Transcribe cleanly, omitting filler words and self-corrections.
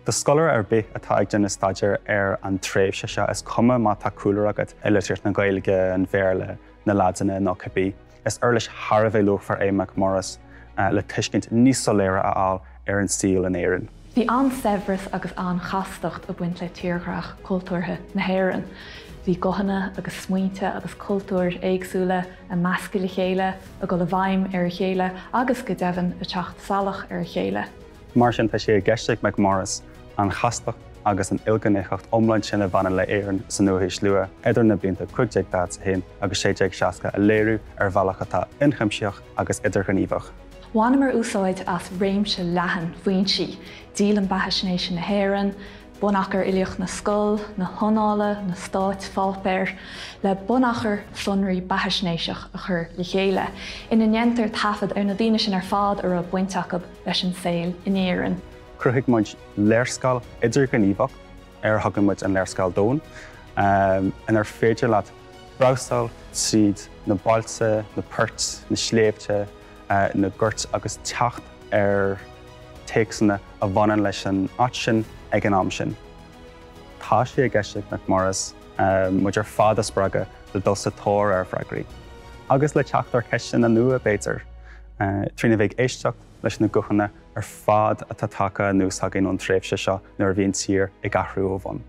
Do scoláire ar bith atá ag déanamh staidéir ar an tréimhse seo, is cuma má tá cúlra agat i litríocht na Gaeilge, an Bhéarla, na Laidine nó cibé, is uirlis thar a bheith luachmhar é Macmorris le tuiscint níos soiléire a fháil ar an saol in Éirinn. Bhí an-saibhreas agus an-chastacht ag baint le tírdhreach cultúrtha na hÉireann. Bhí guthanna agus smaointe agus cultúir éagsúla ag meascadh le chéile, ag dul i bhfeidhm ar a chéile agus, go deimhin, ag teacht salach ar a chéile. Mar sin, tá sé i gceist ag Macmorris an chastacht agus an ilghnéitheacht iomlán sin a bhaineann le hÉirinn sa Nua-Haois Luath, idir na blianta 1541 agus 1660 a léiriú ar bhealach atá ionchuimsitheach agus idirghníomhach. Bhaineamar úsáid as réimse leathan foinsí, Díolaim Beathaisnéise na hÉireann, bunachar Fhilíocht na Scol, na hAnnála, na Stáit-Pháipéir, le bunachar sonraí beathaisnéiseach a chur le chéile, ina ndéantar taifead ar na daoine sin ar fad a raibh baint acu leis an saol in Éirinn. Chruthaigh muid léarscáil idirghníomhach, ar a thugann muid an Léarscáil Domhain, inar féidir leat brabhsáil tríd na bailte, na poirt, na sléibhte, na goirt agus teacht ar téacsanna a bhaineann leis an áit sin ag an am sin. Tá sé i gceist ag Macmorris muid ar fad a spreagadh le dul sa tóir ar fhreagraí, agus le teacht ar cheisteanna nua, b'fhéidir, trína bheith ag éisteacht leis na guthanna ar fad atá tagtha anuas againn ón tréimhse seo nuair a bhí an tír ag athrú ó bhun.